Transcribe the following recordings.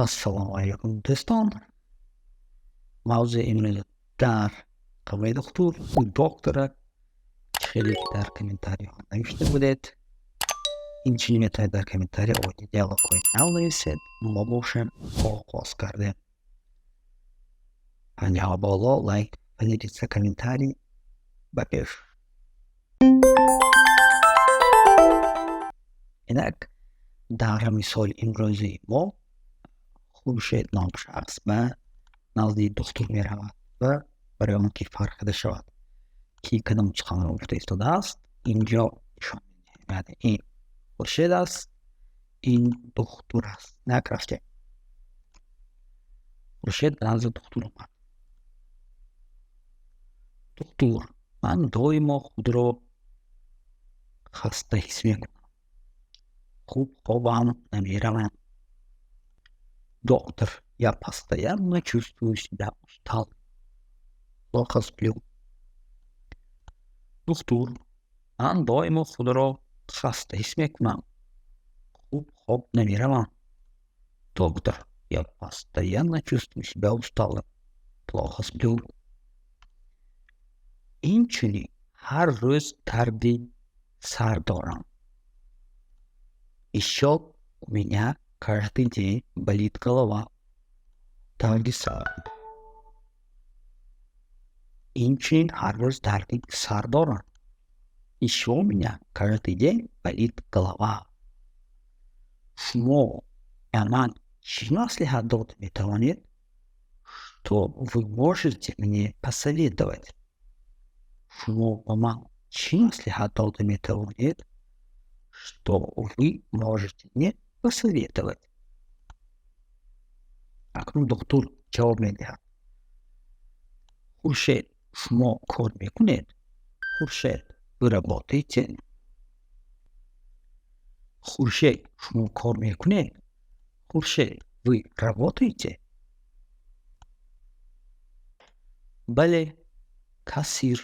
Ассалому алайкум, дӯстон. Мавзӯи имрӯза дар қабули духтур, доктора, хеле ки дар комментариҳо навишта будед. Инчунин метавонед дар комментария оиди диалогҳои нав нависед. Мо бошем, оғоз кардем. Панҷаҳо боло, лайк, поделиться, комментарий. Ба пеш. Инак дар мисоли имрӯзаи мо Хуршед ном шахс ба назди духтур меравад ва барои он ки фарқ карда шавад, ки кадом суханро гуфта истодааст, инҷо нишон медиҳем. Яъне ин Хуршед аст, ин духтур аст. Инак рафтем. Хуршед ба назди духтур омад. Духтур, ман доимо худро хаста ҳис мекунам. Хуб хобам намеравам. Доктор, я постоянно чувствую себя усталым. Плохо сплю. Духтур, ман доимо худро хаста ҳис мекунам. Хуб хоб намеравам. Доктор, я постоянно чувствую себя усталым. Плохо сплю. Инчунин ҳар рӯз дарди сар дорам. Ещё у меня каждый день болит голова. Дарди сар. Инчунин ҳар рӯз дарди сар дорам. Ещё у меня каждый день болит голова. Шумо ба ман чӣ маслиҳат дода метавонед? Что вы можете мне посоветовать? Шумо ба ман чӣ маслиҳат дода метавонед? Что вы можете мне посоветовать? Акнун духтур ҷавоб медиҳад. Хуршед, шумо кор мекунед? Хуршед, вы работаете? Хуршед, шумо кор мекунед? Хуршед, вы работаете? Бале, кассир.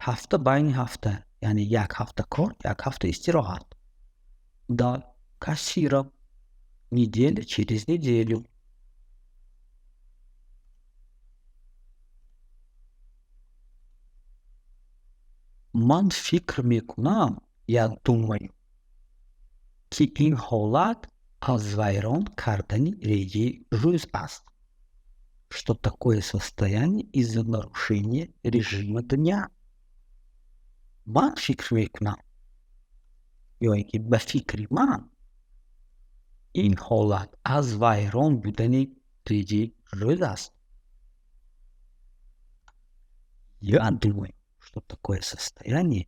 Ҳафта байни ҳафта, яъне як ҳафта кор, як ҳафта истироҳат. Да, кассиром. Неделя через неделю. Ман фикр мекунам, я думаю, ки ин ҳолат аз вайрон кардани реҷаи рӯз аст. Что такое состояние из-за нарушения режима дня. Ман фикр мекунам, ё ин ки ба фикри ман, ин ҳолат аз вайрон будани реҷаи рӯз аст. Я думаю, что такое состояние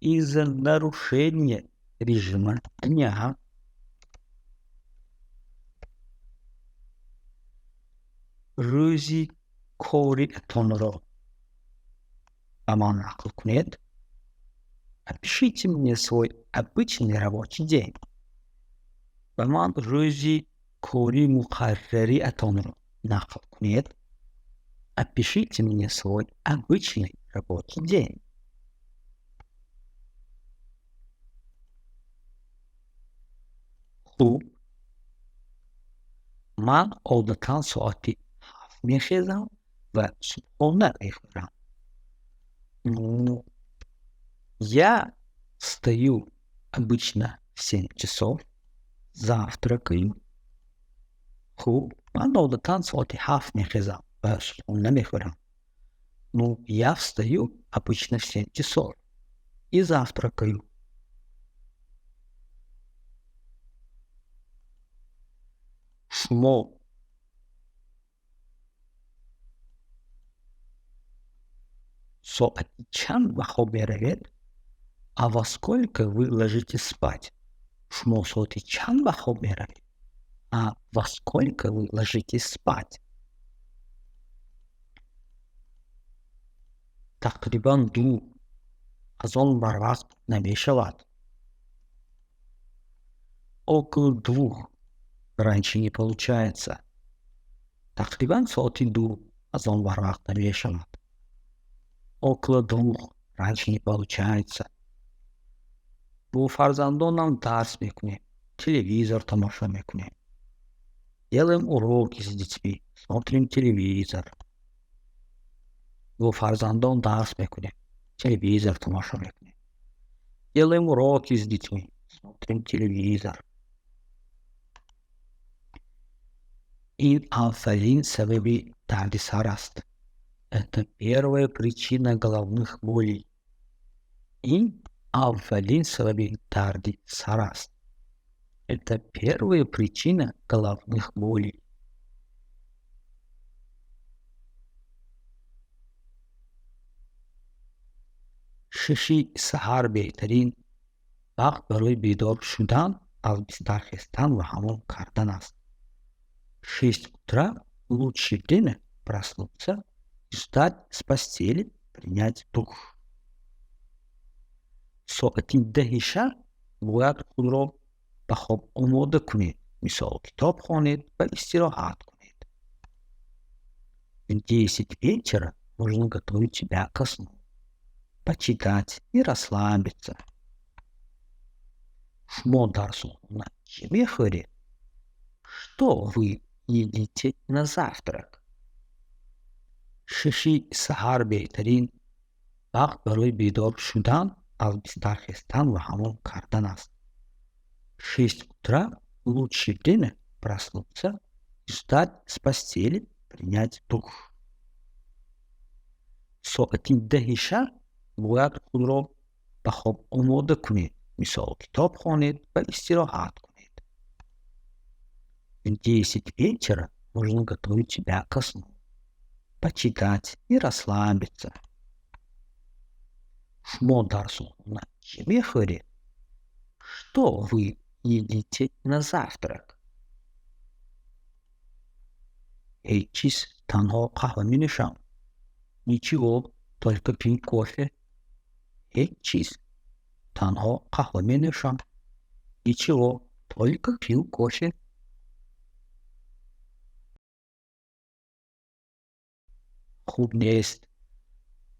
из-за нарушения режима дня. Рӯзи кориатонро ба ман нақл кунед. Опишите мне свой обычный рабочий день. Ба ман рӯзи кори муқаррариатонро нақл кунед. Опишите мне свой обычный рабочий день. Хуб, ман одатан соати 7 мехезам ва субҳона мехӯрам. Ну, я встаю обычно в 7 часов, завтракаю. Хуб, ман одатан соати 7 мехезам ва субҳона мехӯрам. Ну, я встаю обычно в 7 часов и завтракаю. Шумо соати чанд ба хоб меравед? А во сколько вы ложитесь спать? Шумо соати чанд ба хоб меравед? А во сколько вы ложитесь спать? Тақрибан 2. Аз он барвақт намешавад. Около 2. Раньше не получается. Тақрибан соати 2. Аз он барвақт намешавад. Около 2. Раньше не получается. Бо фарзандонам дарс мекунем, телевизор тамошо мекунем. Делаем уроки с детьми, смотрим телевизор. Бо фарзандон дарс мекунем, телевизор тамошо мекунем. Делаем уроки с детьми, смотрим телевизор. Ин аввалин сабаби дарди сар аст. Это первая причина головных болей. Ин аввалин сабаби дарди сар аст. Это первая причина головных болей. 6-и саҳар беҳтарин вақт барои бедор шудан, аз бистар хестан ва ҳаммом кардан аст. 6 утра — лучшее время проснуться и встать с постели, принять душ. Соати 10-и шаб бояд худро ба хоб омода кунед, мисол, китоб хонед ва истироҳат кунед. В 10 вечера нужно готовить себя ко сну, почитать и расслабиться. Шумо дар субҳона чӣ мехӯред? Что вы едите на завтрак? 6-и саҳар беҳтарин вақт барои бедор шудан, аз бистар хестан ва ҳаммом кардан аст. 6 утра — лучшее время проснуться и встать с постели, принять душ. Соати 10-и шаб бояд худро ба хоб омода кунед, мисол, китоб хонед ва истироҳат кунед. В 10 вечера нужно готовить себя ко сну, почитать и расслабиться. Шумо дар субҳона чӣ мехӯред? Что вы едите на завтрак? Ҳеҷ чиз, танҳо қаҳва менӯшам. Ничего, только пью кофе. Ҳеҷ чиз, танҳо қаҳва менӯшам. Ничего, только пью кофе. Хуб нест.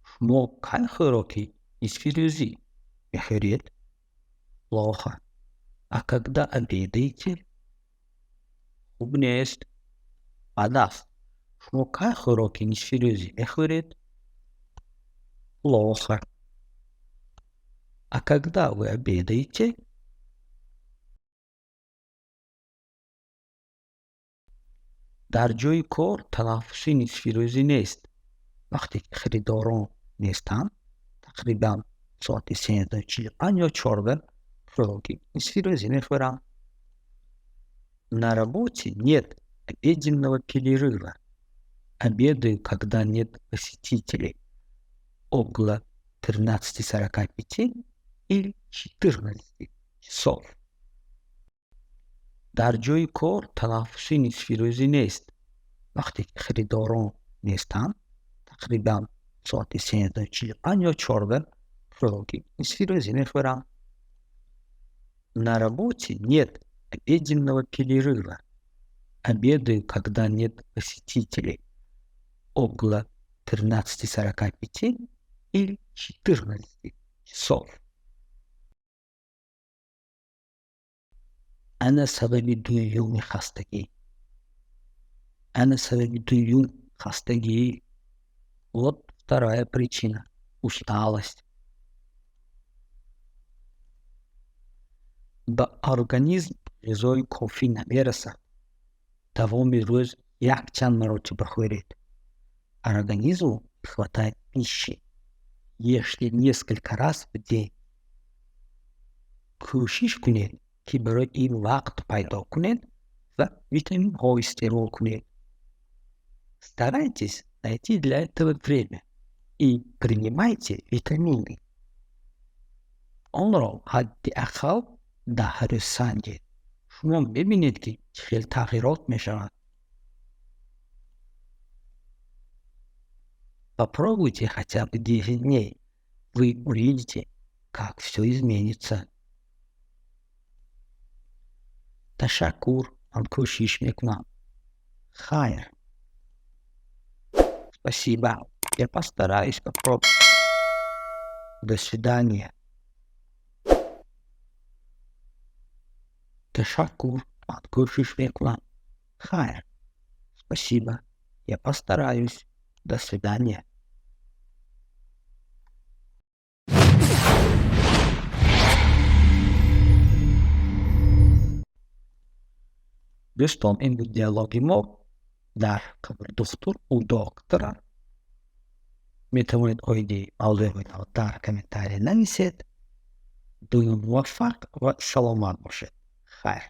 Шумо кай хӯроки нисфирӯзӣ мехӯред? Плохо. А когда обедаете? Хуб нест, бад аст. Шумо кай хӯроки нисфирӯзӣ мехӯред? Плохо. А когда вы обедаете? Дар ҷойи кор танаффуси нисфирӯзӣ нест. Вақте ки харидорон нестанд, тақрибан соати 13:45 ё 14 хӯроки нисфирӯзӣ мехӯрам. На работе нет обеденного перерыва. Обедаю, когда нет посетителей, около 13:45 или 14 часов. Дар ҷойи кор танаффуси нисфирӯзӣ нест. Вақте ки харидорон нестанд, тақрибан соати 13:45 ё 14 хӯроки нисфирӯзӣ мехӯрам. На работе нет обеденного перерыва. Обедаю, когда нет посетителей, около 13:45 или 14 часов. Ана сабаби дуюми хастагӣ. Ана сабаби дуюм хастагӣ. Вот вторая причина — усталость. Ба организм ғизои кофӣ намерасад. Давоми рӯз якчанд маротиба хӯред. Организму не хватает пищи. Ешьте несколько раз в день. Кӯшиш кунед, ки барои ин вақт пайдо кунед ва витаминҳо истеъмол кунед. Старайтесь найти для этого время и принимайте витамины. Онро ҳадди ақал 10 рӯз санҷед. Шумо мебинед, ки чӣ хел тағйирот мешавад. Попробуйте хотя бы 10 дней. Вы увидите, как всё изменится. Ташаккур, ман кӯшиш мекунам. Хайр. Спасибо, я постараюсь попробовать. До свидания. Ташаккур, ман кӯшиш мекунам. Хайр. Спасибо. Я постараюсь. До свидания. Дӯстон, ин буд диалоги мо дар қабри духтур, у доктора. Метавонед оиди мавзӯи дар комментария нависед. Дуюм, муваффақ ва саломат бошед. Хайр.